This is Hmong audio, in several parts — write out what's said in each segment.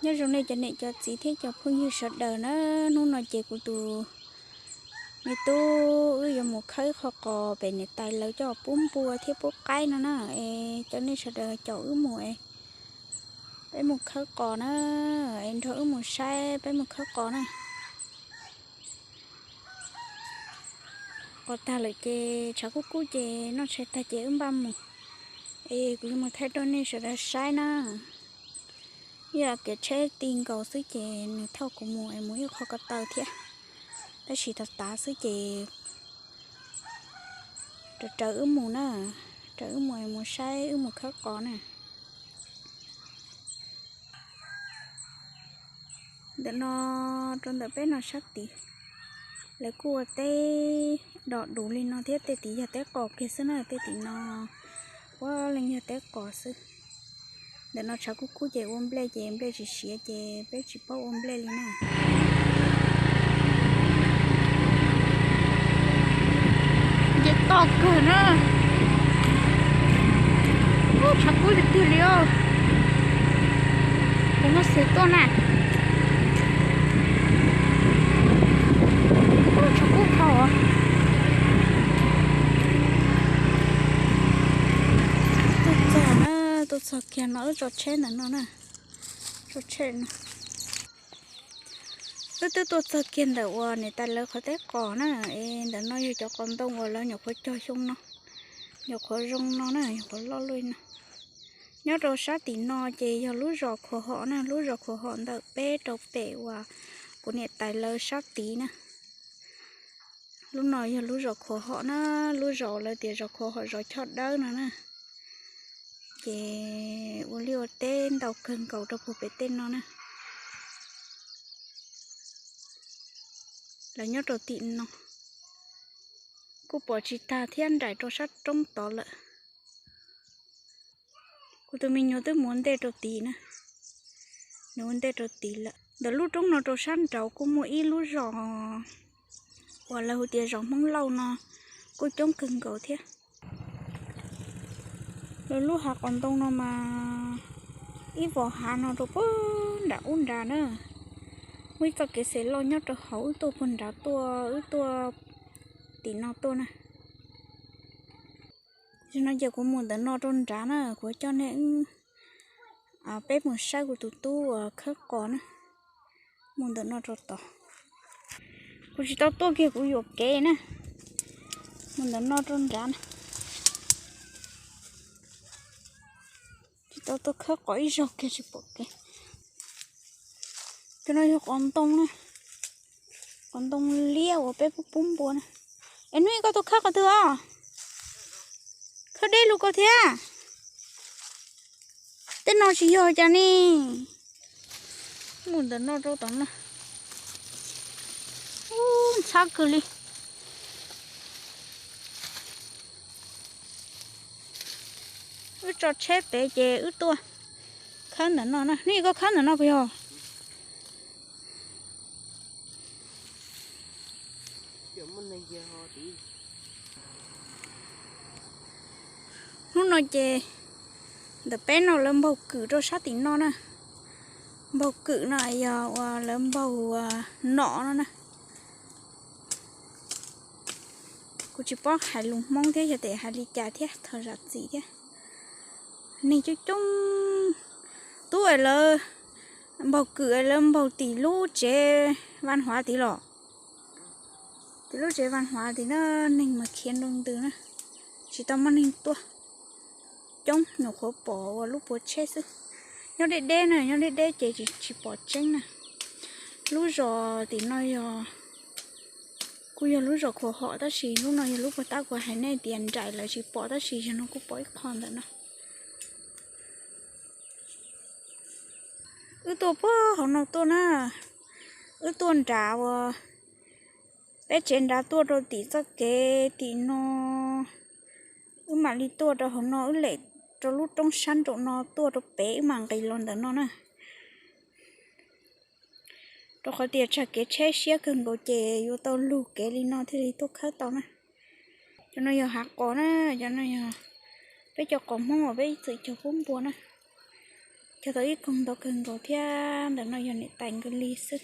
Nyob zoo nej cov niam cov txiv thiab cov phooj ywg sawv daws na, hnub no ces kuv tus me tub wb yuav mus khawb qhov qos pem niam tais lawv coj pub npua thiab pub qaib no na. Es cov nej sawv daws caum wb mus es peb mus khawb qos na, es nrog wb mus saib peb mus khawb qos na. Qos tag lawm ces tshav kub kub ces noj tshais tag ces wb npaj mus. Es kuv yuav mus thaij rau nej sawv daws saib na. Yog kev tsheb ti nkaus xwb ces nws thauj kuv mus es mus ib qho ko taw thiab. Tab sis tas tav xwb ces raws raws wb mus na, raws wb mus es mus saib wb mus khawb qos na. Ntawm no rau ntawm peb no sab tid, lawv kuj ua teb dos dus li no thiab, tej tim yog teb qos kiag xwb na, tej tim no puav leej yog teb qos xwb. Ntawm no tshav kub kub ces ua nplej ces nplej tsis siav ces peb tsis paub ua nplej li na. Ces to kawg na. Ub, tshav kub tiag tiag li os. Kuv muab xes tuaj na. Ub, tshav kub dhau os. Tuaj txog na, tuaj txog kiag no wb tso tsheb ntawm no na. Tso tsheb no. Wb twb tuaj txog kiag ntawm uas niam tais lawv qhov teb qos na, es ntawm no yog cov qos ntoo uas lawv nyuam qhuav cog xyoo no, nyuam qhuav zoo no na, nyuam qhuav loj luaj no. Nyob rau sab tim no ces yog lub zos Khuas Hom na, lub zos Khuas Hom ntawm peb rau pem uas kuv niam tais lawv sab tid na. Lub no yog lub zos Khuas Hom na, lub zos lawv tias zos Khuas Hom zos Choj Dawb no na. Ces ua liaj ua teb ntau kawg nkaus rau puag pem tej no na. Lawv nyob rau tim no kuj pom tsis tag thiab, nraim rau sab roob tod lawm. Kuv tus me nyuam twb mus ua ntej rau tid na, nws ua ntej rau tid lawm. Ntawm lub roob no rau sab nraud kuj muaj ib lub zos uas lawv hu tias zos Hmoob Lauj no kuj coob kawg nkaus thiab. Lawv lub hav qos ntoo no mas ib vos hav no rau puag nram ub nrad na. Muaj ib txoj kev xem loj nyob rau hauv, wb tuaj puag nrad tuaj, wb tuaj tim no tuaj na. Zaum no ces kuv mus ntawm no rau nrad na, kuv coj nej, peb mus saib kuv tus tub uas khawb qos na. Mus ntawm no rau tod. Kuv tsis tau tuaj kiag kuv yuam kev na. Mus ntawm no rau nrad na. Tsis tau tuaj khawb qos ib zaug kiag tsis pom kev. Cov no yog qos ntoo na. Qos ntoo liab uas peb pub pub npua na. Es hnub ib koj tuaj khawb qhov twg os? Khawb deb lug koj thiab. Tej no tsis yog cas ne. Mus ntawm no rau tom no. Ub, ntxhab kawg li. Wb tso tsheb pem ces wb tuaj khawb ntawm no na. Hnub ib koj khawb ntawm no puas yog? Hnub no ces ntawm peb no lawv npaug kwm rau sab tim no na. Npaug kwm no yog uas lawv npaug nom no na. Kuv tsis paub hais lus Hmoob thiab yog tias hais li cas thiab, thov zam txim thiab. Neeg coob coob, tub es lawv npaug kwm es lawv npaug tim lub tsev Vaj Huav tid los. Tim lub tsev Vaj Huav tid na, neeg mas khiav nroo ntws na, tsis tau muaj neeg tuaj. Coob, nyuam qhuav pom ua lub puav tsheb xwb. Nyob deb deb na, nyob deb deb ces tsis pom tseeb na. Lub zos tim no yog, kuj yog lub zos Khuas Hom tab sis lub no yog lub puag ta kuv hais nej tias nraim lawv tsis pom tab sis yog no kuj pom ib qho ntawm no. Wb tuaj puag hauv no tuaj na, wb tuaj nrad uas peb tsev nrad tuaj rau tim txoj kev tim no, wb mam li tuaj rau hauv no, wb lem rau lub roob sab nraum no tuaj rau pem wb mam nqis los ntawm no na. Rau qhov tias tsam kev tsheb siab kawg nkaus ces yuav tau lug kev li no thiaj li tuaj khawb tau na. Cov no yog hav qos na, cov no yog peb cov qos Hmoob uas peb txwm cog pub npua na. Cog tau ib koog ntau kawg nkaus thiab, ntawm no yog niam tais nkawd li xwb.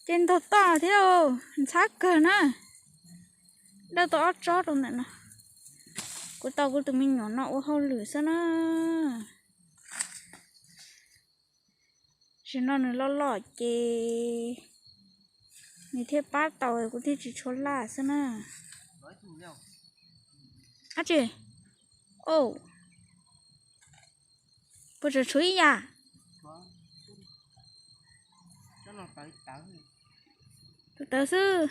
Ces ntog toj thiab, ntxhab kawg na. Dawj tau ob tsob rau ntawm no. Kuv tau kuv tus me nyuam no ua hauj lwm xwb na. Tam sim no nws loj loj ces nws thiaj pab tau, kuv thiaj tsis tshua laj xwb na. Ab tsi, puas tseem tshuav ib yam? Tus tawv xwb,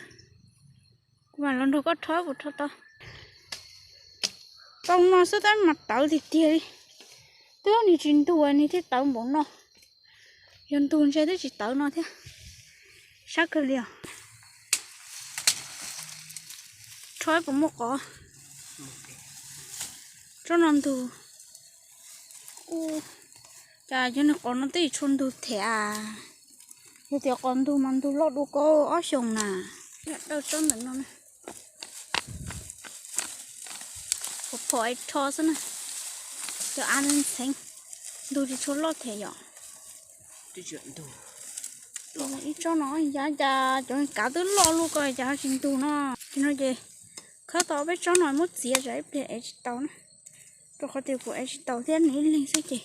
kuv mam los nrog koj rho puas rho tau. Tau no xwb tab mas tawv tiag tiag li. Twb nws tsis ntug nws thiaj tawv npaum no. Yog ntug ntshe twb tsis tawv no thiab. Sab kawg li os. Rho puas muaj qov? Tsob no ntug. Cas cov niag qov no twb tsis tshua ntug them a. Yog tias qov ntug mas ntug loj dua koj ob xyoos na. Dawj tsob ntawm no. Phom phom es rho xwb na. Cov av ntxheev, ntug tsis tshua loj them yom. Ib tsob no yav cas cov kav twb loj luaj ko cas ho tsis ntug no. Ces no ces khawb tau peb tsob no muab txiav tsam ib pliag ev tsis tau na. Rau qhov tias kuv ev tsis tau thiab nws ib leeg xwb ces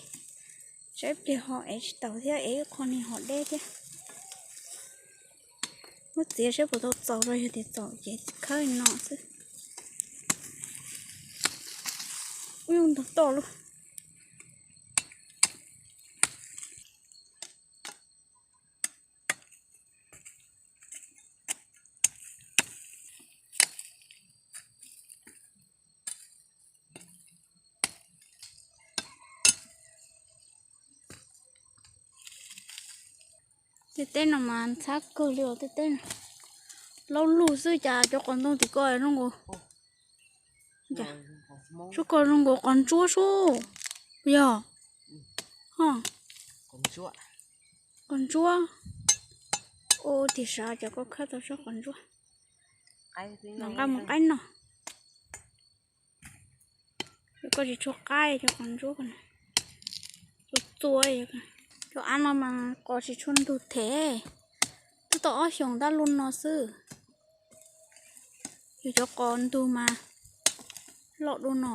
tsam ib pliag ho ev tsis tau thiab, ev ib qho nws ho deb thiab. Muab txiav saib puas tau txaus, yog tias txaus ces khawb no xwb. Ub, ntog toj lawm. Tej teb no mas ntxhab kawg li os, tej teb no. Laub lug xwb cas cov qos ntoo tim ko zoo nkaus, sub ko zoo nkaus qos ntsuab sub. Yog, ho, qos ntsuab. Ua tiag sav, cov koj khawb tau tsob qos ntsuab, los nqa mus qaib no. Koj tsis tshua qaib cov qos ntsuab, txua txua. Cov av no mas qos tsis tshua ntug them, twb tau ob xyoos tab luaj no xwb. Yog cov qos ntug mas loj dua no.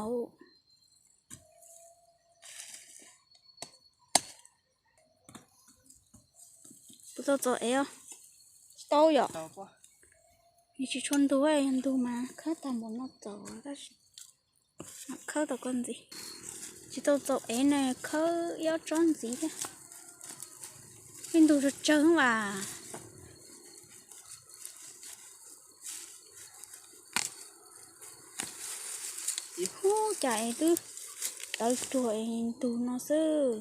Puas tau txaus ev? Tsis tau yom. Nws tsis tshua ntug, yog ntug mas khawb tag npaum no txaus, tab sis khawb tau koj ntxiv. Tsis tau txaus ev na, khawb ib ob tsob ntxiv thiab. Peb ntug tsawg tsawg vas. Ib hub cas es twb tawv ruag es ntug no xwb.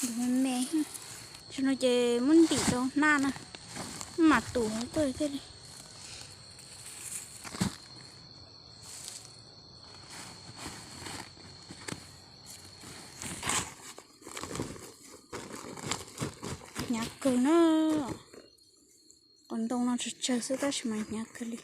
Ntug me me. Tam sim no ces muab ntim rau hnab na, mam tus tuaj thiaj li. Hnyav kawg na. Qos ntoo no tsawg tsawg xwb tab sis mas hnyav kawg li.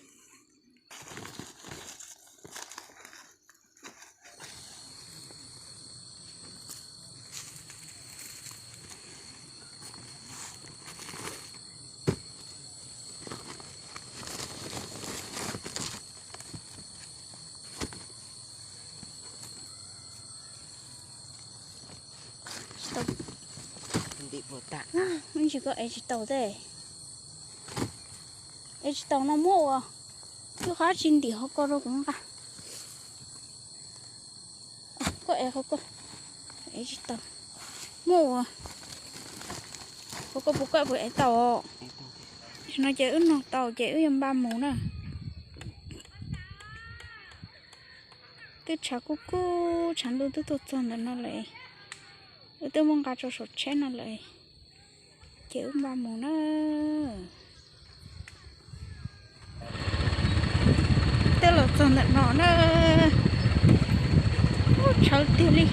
Tsis tau, tsis koj ev tsis tau tej. Ev tsis tau no muab ua, twb qab tsis ntim qhov ko rau kuv nqa. Koj ev qhov ko, ev tsis tau, muab ua, qhov ko puas koj puas ev tau. Tam sim no ces wb noj tau ces wb yuav npaj mus na. Twb tshav kub kub, tshav ntuj twb tuaj txog ntawm no lawm. Wb twb muab nqa rau saum tsheb no lawm, ces wb npaj mus na. Twb los txog ntawm no na. Ub, tshawv tiag li.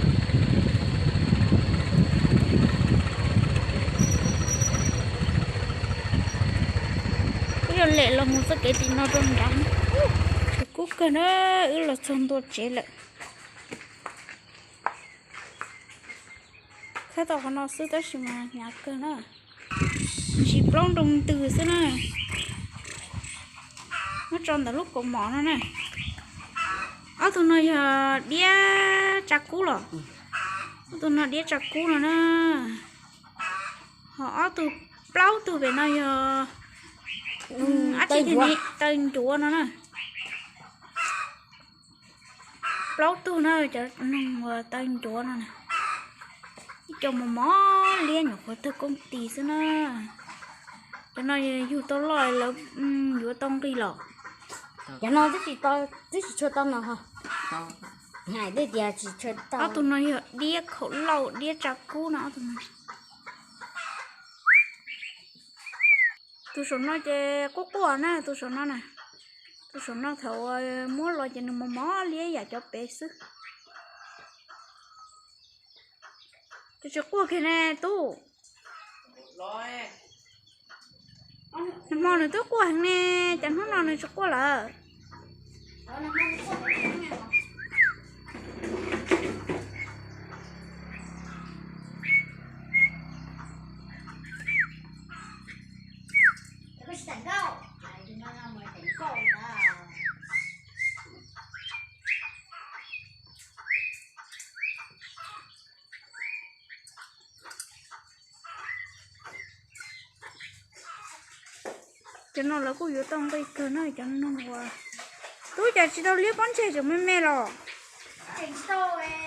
Los mus txoj kev tim no rau nrad. Tshwm kub kawg na, wb los txog ntua tsev lawm. Txhab tau qhov no xwb tab sis mas hnyav kawg na. Ntsis plaub nroo ntws xwb na. Muab tso ntawm lub kaus mom no na. Ob tug no yog diab tsa kub los? Ob tug no diab tsa kub no na. Ho ob tug, plaub tug pem no yog taw ncuav no na. Plaub tug na, cov noog uas taw ncuav no na. Ib co mos mos liab nyuam qhuav tawg kooj tis xwb na. Cov no yug tau loj lawv yuav tau nqi los? Cov no twb tsis tshua tau no. Hais tias tsis tshua tau. Ob tug no yog diab khaum lauj, diab tsa kub no ob tug no. Tus saum no ces quaj quaj na, tus saum no na. Tus saum no thaum muab los ces nws mos mos liab yam cov pem xwb. Ces tsis quaj kiag ne tub. Nag hmo nws twb quaj heev ne, cas hnub no nws tsis quaj lawm? Cov no lawv kuj yuav tau nqi kawg na, cov noog uas tub, cas tsis tau liab pob ntseg tseem me me los? Tseem tsis tau.